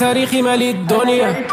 تاريخي مالي الدنيا.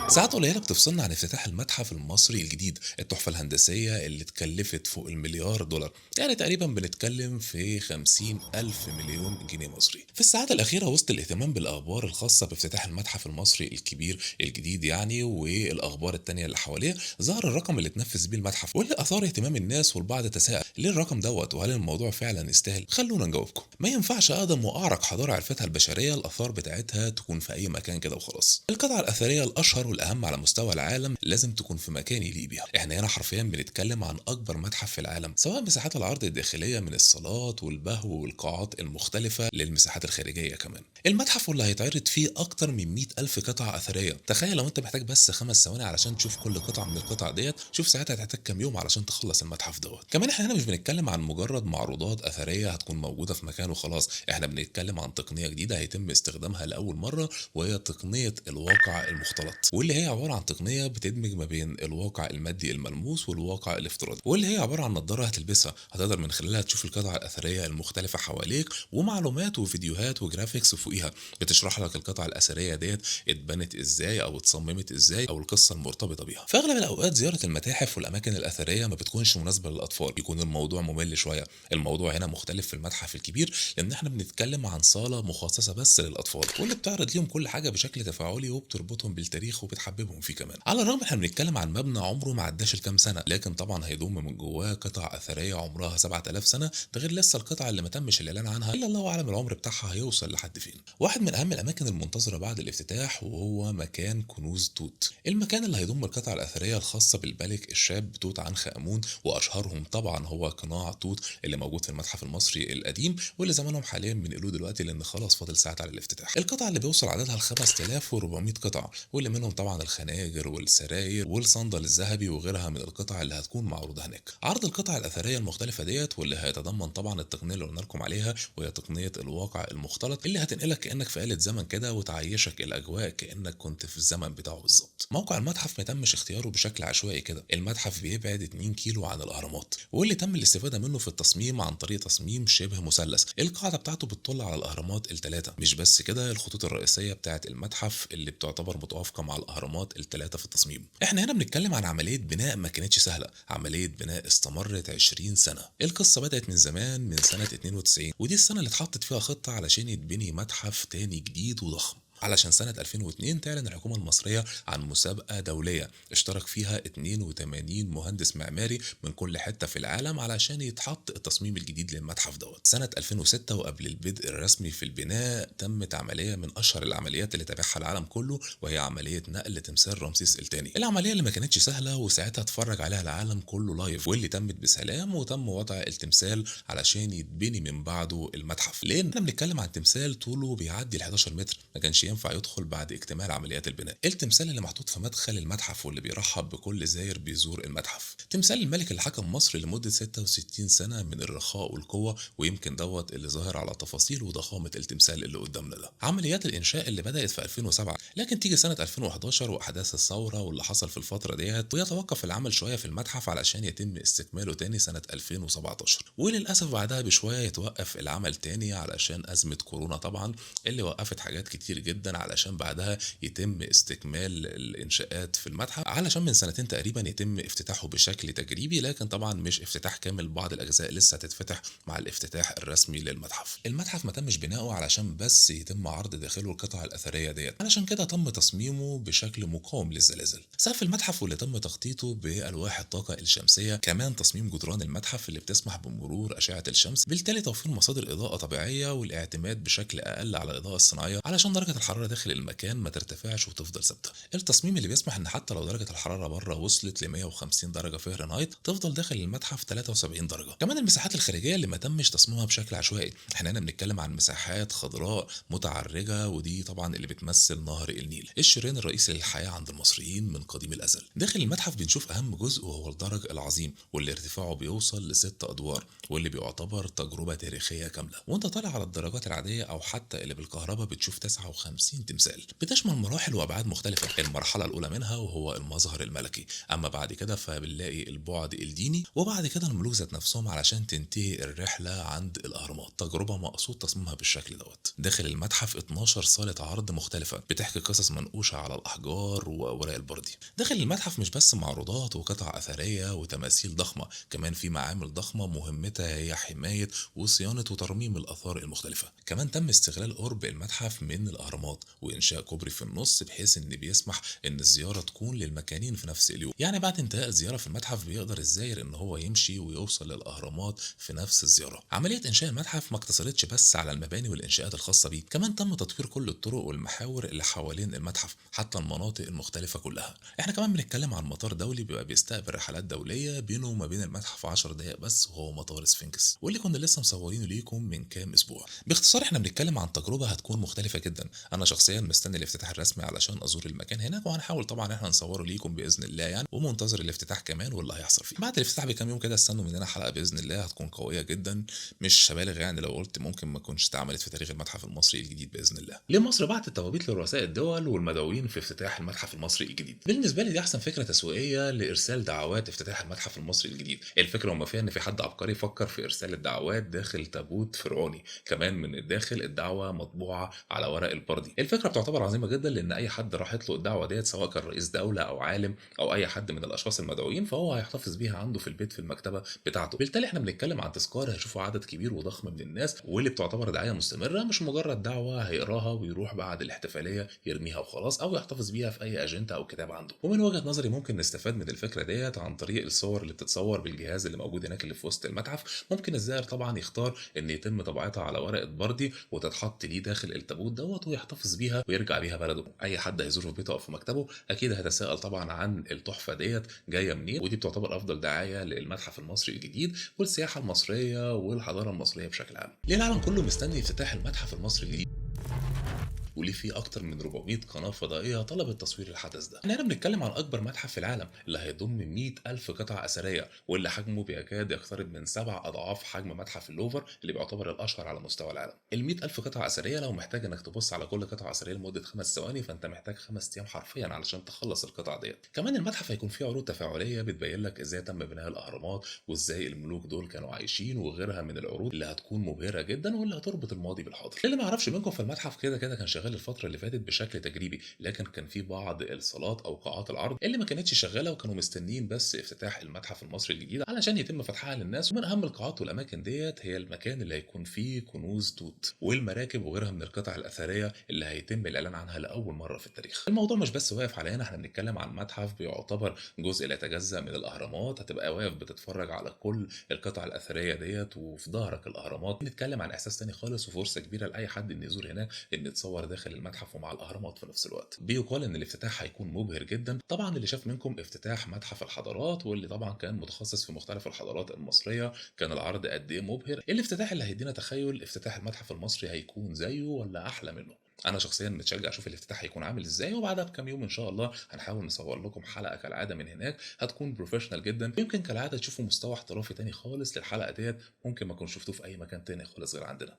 ساعات قليلة بتفصلنا عن افتتاح المتحف المصري الجديد، التحفة الهندسية اللي اتكلفت فوق $1 مليار، يعني تقريبا بنتكلم في 50 ألف مليون جنيه مصري. في الساعات الأخيرة وسط الاهتمام بالأخبار الخاصة بافتتاح المتحف المصري الكبير الجديد يعني والأخبار التانية اللي حواليه، ظهر الرقم اللي اتنفذ بيه المتحف واللي أثار اهتمام الناس، والبعض تساءل ليه الرقم دوت وهل الموضوع فعلا يستاهل؟ خلونا نجاوبكم. ما ينفعش أقدم وأعرق حضارة عرفتها البشرية الآثار بتاعتها تكون في أي مكان كده وخلاص. القطعة الأثرية الأشهر والأهم على مستوى العالم لازم تكون في مكان يليق بيها. احنا هنا حرفيا بنتكلم عن أكبر متحف في العالم، سواء مساحات العرض الداخلية من الصالات والبهو والقاعات المختلفة للمساحات الخارجية كمان. المتحف واللي هيتعرض فيه أكتر من 100 ألف قطعة أثرية. تخيل لو أنت محتاج بس 5 ثواني علشان تشوف كل قطعة من القطع ديت، شوف ساعتها هتحتاج كام يوم علشان تخلص المتحف دوت. كمان احنا هنا مش بنتكلم عن مجرد معروضات أثرية هتكون موجودة في مكان وخلاص، احنا بنتكلم عن تقنية جديدة هيتم استخدامها لأول مرة، وهي تقنية الواقع المختلط، واللي هي عبارة عن تقنية بتدمج ما بين الواقع المادي الملموس والواقع الافتراضي، واللي هي عبارة عن نظارة هتلبسها هتقدر من خلالها تشوف القطع الأثرية المختلفة حواليك، ومعلومات وفيديوهات و graphics فوقيها بتشرح لك القطع الأثرية ديت اتبنت ازاي او اتصممت ازاي او القصة المرتبطة بيها. في اغلب الاوقات زيارة المتاحف والاماكن الاثرية ما بتكونش مناسبة للاطفال، بيكون الموضوع ممل شوية. الموضوع هنا مختلف في المتحف الكبير، لان احنا بنتكلم عن صالة مخصصة بس للاطفال، واللي بتعرض ليهم كل حاجة بشكل تفاعلي وبتربطهم بالتاريخ وبتحببهم فيه كمان. على الرغم احنا بنتكلم عن مبنى عمره ما عداش الكام سنة، لكن طبعا هيضم من جواه قطع اثرية عمرها 7000 سنة، ده غير لسه القطع اللي ما تمش الاعلان عنها الا الله اعلم العمر بتاعها هيوصل لحد فين. واحد من اهم الاماكن المنتظرة بعد الافتتاح وهو مكان كنوز توت، المكان اللي هيضم القطع الاثرية الخاصة بالملك الشاب توت عنخ امون، واشهرهم طبعا هو قناع توت اللي موجود في المتحف المصري القديم، واللي زمانهم حاليا بينقلوه دلوقتي لان خلاص فاضل ساعات على الافتتاح. القطع اللي بيوصل عددها ل 5400 قطعة، واللي منهم طبعا الخناجر والسراير والصندل الذهبي وغيرها من القطع اللي هتكون معروضة هناك. عرض القطع الأثرية المختلفة ديت واللي هيتضمن طبعا التقنية اللي قلنا لكم عليها، وهي تقنية الواقع المختلط اللي هتنقلك كأنك في آلة زمن كده وتعيشك الأجواء كأنك كنت في الزمن بتاعه بالظبط. موقع المتحف ما تمش اختياره بشكل عشوائي كده، المتحف بيبعد 2 كيلو عن الأهرامات، واللي تم الاستفادة منه في التصميم عن طريق تصميم شبه مثلث، القاعدة بتاعته بتطل على الأهرامات الثلاثة. مش بس كده، الخطوط الرئيسية بتاعة المتحف اللي بتعتبر متوافقة مع الأهرامات الثلاثة في التصميم. احنا هنا بنتكلم عن عملية بناء ما كانتش سهلة، عملية بناء استمرت 20 سنة. القصة بدأت من زمان، من سنة 92، ودي السنة اللي اتحطت فيها خطة علشان يتبني متحف تاني جديد وضخم. علشان سنة 2002 تعلن الحكومة المصرية عن مسابقة دولية اشترك فيها 82 مهندس معماري من كل حتة في العالم علشان يتحط التصميم الجديد للمتحف دوت. سنة 2006 وقبل البدء الرسمي في البناء تمت عملية من أشهر العمليات اللي تابعها العالم كله، وهي عملية نقل تمثال رمسيس الثاني. العملية اللي ما كانتش سهلة وساعتها اتفرج عليها العالم كله live، واللي تمت بسلام وتم وضع التمثال علشان يتبني من بعده المتحف. لأن احنا بنتكلم عن تمثال طوله بيعدي ال 11 متر، ما كانش ينفع يدخل بعد اكتمال عمليات البناء. التمثال اللي محطوط في مدخل المتحف واللي بيرحب بكل زائر بيزور المتحف، تمثال الملك اللي حكم مصر لمدة 66 سنة من الرخاء والقوة، ويمكن دوت اللي ظاهر على تفاصيل وضخامة التمثال اللي قدامنا ده. عمليات الإنشاء اللي بدأت في 2007، لكن تيجي سنة 2011 وأحداث الثورة واللي حصل في الفترة ديت، ويتوقف العمل شوية في المتحف علشان يتم استكماله تاني سنة 2017، وللأسف بعدها بشوية يتوقف العمل تاني علشان أزمة كورونا طبعا اللي وقفت حاجات كتير جدا، علشان بعدها يتم استكمال الإنشاءات في المتحف، علشان من سنتين تقريبا يتم افتتاحه بشكل تجريبي، لكن طبعا مش افتتاح كامل، بعض الأجزاء لسه هتتفتح مع الافتتاح الرسمي للمتحف. المتحف ما تمش بناؤه علشان بس يتم عرض داخله القطع الأثرية ديت، علشان كده تم تصميمه بشكل مقاوم للزلازل. سقف المتحف واللي تم تخطيطه بألواح الطاقة الشمسية، كمان تصميم جدران المتحف اللي بتسمح بمرور أشعة الشمس، بالتالي توفير مصادر إضاءة طبيعية والاعتماد بشكل أقل على الإضاءة الصناعية علشان درجة الحرارة داخل المكان ما ترتفعش وتفضل ثابتة. التصميم اللي بيسمح إن حتى لو درجة الحرارة بره وصلت ل 150 درجة فهرنهايت تفضل داخل المتحف 73 درجة. كمان المساحات الخارجية اللي ما تمش تصميمها بشكل عشوائي، احنا هنا بنتكلم عن مساحات خضراء متعرجة، ودي طبعا اللي بتمثل نهر النيل، الشريان الرئيسي للحياة عند المصريين من قديم الأزل. داخل المتحف بنشوف أهم جزء وهو الدرج العظيم، واللي ارتفاعه بيوصل ل6 أدوار، واللي بيعتبر تجربة تاريخية كاملة. وانت طالع على الدرجات العادية أو حتى اللي بالكهرباء بتشوف 59 150 تمثال، بتشمل مراحل وأبعاد مختلفة. المرحلة الأولى منها وهو المظهر الملكي، أما بعد كده فبنلاقي البعد الديني، وبعد كده الملوك ذات نفسهم علشان تنتهي الرحلة عند الأهرامات. تجربة مقصود تصميمها بالشكل دوت. داخل المتحف 12 صالة عرض مختلفة بتحكي قصص منقوشة على الأحجار وورق البردي. داخل المتحف مش بس معروضات وقطع أثرية وتماثيل ضخمة، كمان في معامل ضخمة مهمتها هي حماية وصيانة وترميم الآثار المختلفة. كمان تم استغلال قرب المتحف من الأهرامات وإنشاء كوبري في النص، بحيث إن بيسمح إن الزيارة تكون للمكانين في نفس اليوم. يعني بعد انتهاء الزيارة في المتحف بيقدر الزائر إن هو يمشي ويوصل للأهرامات في نفس الزيارة. عملية إنشاء المتحف ما اقتصرتش بس على المباني والإنشاءات الخاصة بيه، كمان تم تطوير كل الطرق والمحاور اللي حوالين المتحف حتى المناطق المختلفة كلها. احنا كمان بنتكلم عن مطار دولي بيبقى بيستقبل رحلات دولية بينه وما بين المتحف 10 دقائق بس، وهو مطار سفنكس واللي كنا لسه مصورينه ليكم من كام اسبوع. باختصار احنا بنتكلم عن تجربة هتكون مختلفة جدا. انا شخصيا مستني الافتتاح الرسمي علشان ازور المكان هناك، وهنحاول طبعا احنا نصوره ليكم باذن الله يعني، ومنتظر الافتتاح كمان واللي هيحصل فيه. بعد الافتتاح بكام يوم كده استنوا مننا حلقة باذن الله هتكون قوية جدا، مش هبالغ يعني لو قلت ممكن ما تكونش اتعملت في تاريخ المتحف المصري الجديد باذن الله. ليه مصر بعتت توابيت لرؤساء الدول والمدعوين في افتتاح المتحف المصري الجديد؟ بالنسبة لي دي احسن فكرة تسويقية لارسال دعوات افتتاح المتحف المصري الجديد. الفكرة وما فيها ان في حد عبقري فكر في ارسال الدعوات داخل تابوت فرعوني، كمان من الداخل الدعوة مطبوعة على ورق البردي. الفكرة بتعتبر عظيمة جدا، لان اي حد راحت له الدعوة ديت سواء كان رئيس دولة او عالم او اي حد من الاشخاص المدعوين فهو هيحتفظ بيها عنده في البيت في المكتبة بتاعته. بالتالي احنا بنتكلم عن تذكار هيشوفوا عدد كبير وضخم من الناس، واللي بتعتبر دعاية مستمرة، مش مجرد دعوه هيقراها ويروح بعد الاحتفالية يرميها وخلاص، او يحتفظ بيها في اي اجندة او كتاب عنده. ومن وجهه نظري ممكن نستفاد من الفكرة ديت عن طريق الصور اللي بتتصور بالجهاز اللي موجود هناك اللي في وسط المتحف. ممكن الزائر طبعا يختار ان يتم طباعتها على ورقة بردي وتتحط ليه داخل التابوت دوت ويحتفظ بيها ويرجع بيها بلده. اي حد هيزوره في بيته او في مكتبه اكيد هيتساءل طبعا عن التحفة ديت جاية منين، ودي بتعتبر افضل دعاية للمتحف المصري الجديد والسياحة المصرية والحضارة المصرية بشكل عام. ليه العالم كله مستني افتتاح المتحف المصري الجديد؟ وليه في اكتر من 400 قناة فضائية طلبت تصوير الحدث ده؟ احنا هنا بنتكلم عن اكبر متحف في العالم اللي هيضم 100,000 قطعه اثرية، واللي حجمه بيكاد يقترب من 7 اضعاف حجم متحف اللوفر اللي بيعتبر الاشهر على مستوى العالم. ال 100,000 قطعه اثرية لو محتاج انك تبص على كل قطعه اثرية لمدة 5 ثواني فانت محتاج 5 ايام حرفيا علشان تخلص القطع ديت. كمان المتحف هيكون فيه عروض تفاعلية بتبين لك ازاي تم بناء الاهرامات وازاي الملوك دول كانوا عايشين وغيرها من العروض اللي هتكون مبهرة جدا واللي هتربط الماضي بالحاضر. اللي ما يعرفش منكم فالمتحف كده كده كان شغال الفترة اللي فاتت بشكل تجريبي، لكن كان في بعض الصالات أو قاعات العرض اللي ما كانتش شغالة وكانوا مستنيين بس افتتاح المتحف المصري الجديد علشان يتم فتحها للناس. ومن أهم القاعات والأماكن ديت هي المكان اللي هيكون فيه كنوز توت والمراكب وغيرها من القطع الأثرية اللي هيتم الإعلان عنها لأول مرة في التاريخ. الموضوع مش بس واقف على هنا، احنا بنتكلم عن متحف بيعتبر جزء لا يتجزأ من الأهرامات، هتبقى واقف بتتفرج على كل القطع الأثرية ديت وفي ظهرك الأهرامات. بنتكلم عن إحساس تاني خالص وفرصة كبيرة لأي حد إنه يزور هناك، إن يتصور داخل المتحف ومع الاهرامات في نفس الوقت. بيقال ان الافتتاح هيكون مبهر جدا. طبعا اللي شاف منكم افتتاح متحف الحضارات واللي طبعا كان متخصص في مختلف الحضارات المصرية كان العرض قد ايه مبهر. الافتتاح اللي هيدينا تخيل افتتاح المتحف المصري هيكون زيه ولا احلى منه. انا شخصيا متشجع اشوف الافتتاح هيكون عامل ازاي، وبعدها بكام يوم ان شاء الله هنحاول نصور لكم حلقة كالعادة من هناك هتكون professional جدا، يمكن كالعادة تشوفوا مستوى احترافي تاني خالص للحلقة ديت ممكن ما كنتش شفتوه في اي مكان تاني خالص غير عندنا.